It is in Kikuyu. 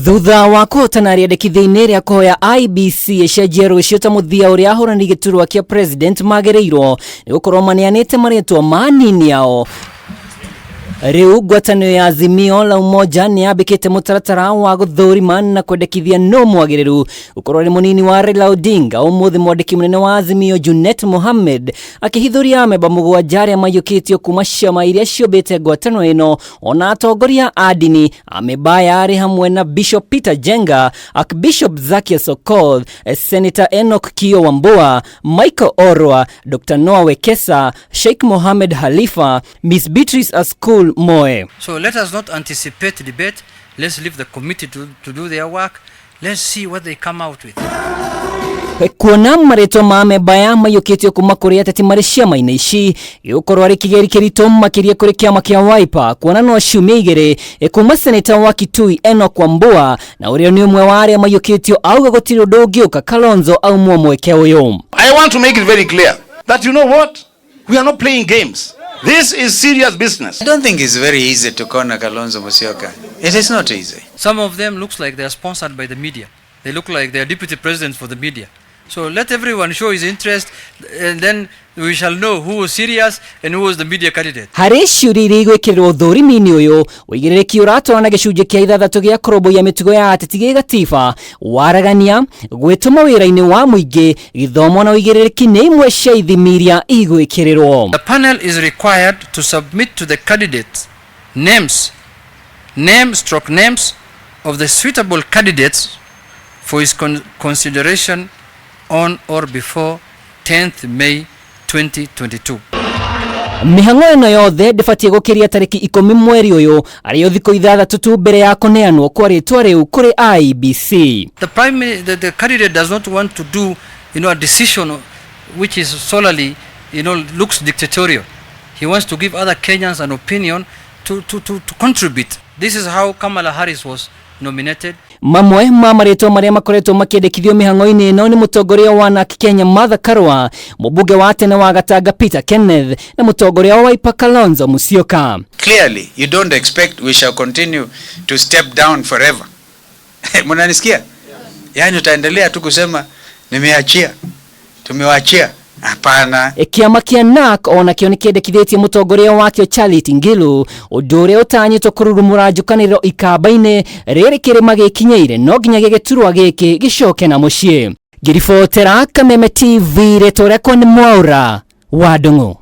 Thutha wa kũhotana rĩandĩkithia-inĩ rĩa kũhoya IEBC ĩcenjie rũciũ ta mũthia ũrĩa ahũrani gĩturwa kĩa president magĩrĩirwo nĩ gũkorwo maneanĩte marĩtwa ma anini ao. Rĩu ngwatanĩro ya Azimio la Umoja nĩ yambĩkĩte mũtaratara wa gũthũrima na kwendekithia nũ mwagĩrĩru gũkorwo arĩ mũnini wa Raila Odinga. Ũmũthĩ mwandĩki mũnene wa Azimio Junet Mohammed akĩhithũria amemba 7 arĩa maiyũkĩtio kuma ciama iria ciũmbĩte ngwatanĩro ĩno, ona atongoria a ndini. Amemba aya arĩ hamwe na Bishop Peter Jenga, Archbishop Zacchaeus Okoth, Senator Enoch Kio Wambua, Michael Orwa, Dr. Noah Wekesa, Sheikh Mohammed Halifa, Miss Beatrice Askul Moe. So let us not anticipate debate. Let's leave the committee to do their work. Let's see what they come out with. Kuona marĩtwa ma amemba aya maiyũkĩtio kuma kũrĩ ateti marĩ ciama-inĩ ici gĩgũkorwo arĩ kĩgeri kĩritũ makĩria kũrĩ kĩama kĩa Wiper, kuona no ciumia 2 kuma seneta wa Kitui Enoch Wambua na ũrĩa nĩ ũmwe wa arĩa maiyũkĩtio auga gũtirĩ ũndũ ũngĩũka Kalonzo aumwo mweke ũyũ. I want to make it very clear that, you know what? We are not playing games. This is serious business. I don't think it's very easy to corner Kalonzo Musyoka. It is not easy. Some of them looks like they are sponsored by the media. They look like they are deputy presidents for the media. So let everyone show his interest, and then we shall know who was serious and who was the media candidate. Harĩ ciũria iria igwĩkĩrĩrwo thũrimi-inĩ ũyũ, ũigĩrĩrĩki ũratwarana na gĩcunjĩ kĩa 6 gĩa kũrũmbũiya mĩtugo ya ateti gĩgatiba, waragania, gwĩtũma wĩra-inĩ wa mũingĩ, gĩthomo na ũigĩrĩrĩki nĩ imwe cia ithimi iria igwĩkĩrĩrwo. The panel is required to submit to the candidates names, name stroke names of the suitable candidates for his consideration on or before 10th May 2022. Mĩhang'o ĩno yothe ndĩbatiĩ gũkĩria tarĩki 10 mweri ũyũ, arĩyo thikũ 6 tu mbere ya kũneanwo kwa rĩtwa rĩu kũrĩ IEBC. The prime the candidate does not want to do a decision which is solely looks dictatorial. He wants to give other Kenyans an opinion to contribute. This is how Kamala Harris was nominated. Mamwe ma marĩtwa marĩa makoretwo makĩendekithio mĩhang'o-inĩ ĩno nĩ mũtongoria wa NARC Kenya Martha Karua, mũmbunge wa tene wa Gatanga Peter Kenneth na mũtongoria wa Wiper Kalonzo Musyoka. Clearly, you don't expect we shall continue to step down forever. Mnanisikia? Yaani utaendelea tu kusema nimeachia, tumewaachia. Hapana. Kĩama kĩa NARC onakĩo nĩ kĩendekithĩtie mũtongoria wakĩo Charity Ngilu, ũndũ ũrĩa ũtanyĩtwo kũrurumũra njũkanĩrĩro ikamba-inĩ rĩrĩ kĩrĩma gĩkinyeire no nginya gĩgĩturwa gĩkĩ gĩcoke na mũciĩ. Ngĩribotera Kameme TV, rĩtwa rĩakwa nĩ Mwaura wa Ndung'u.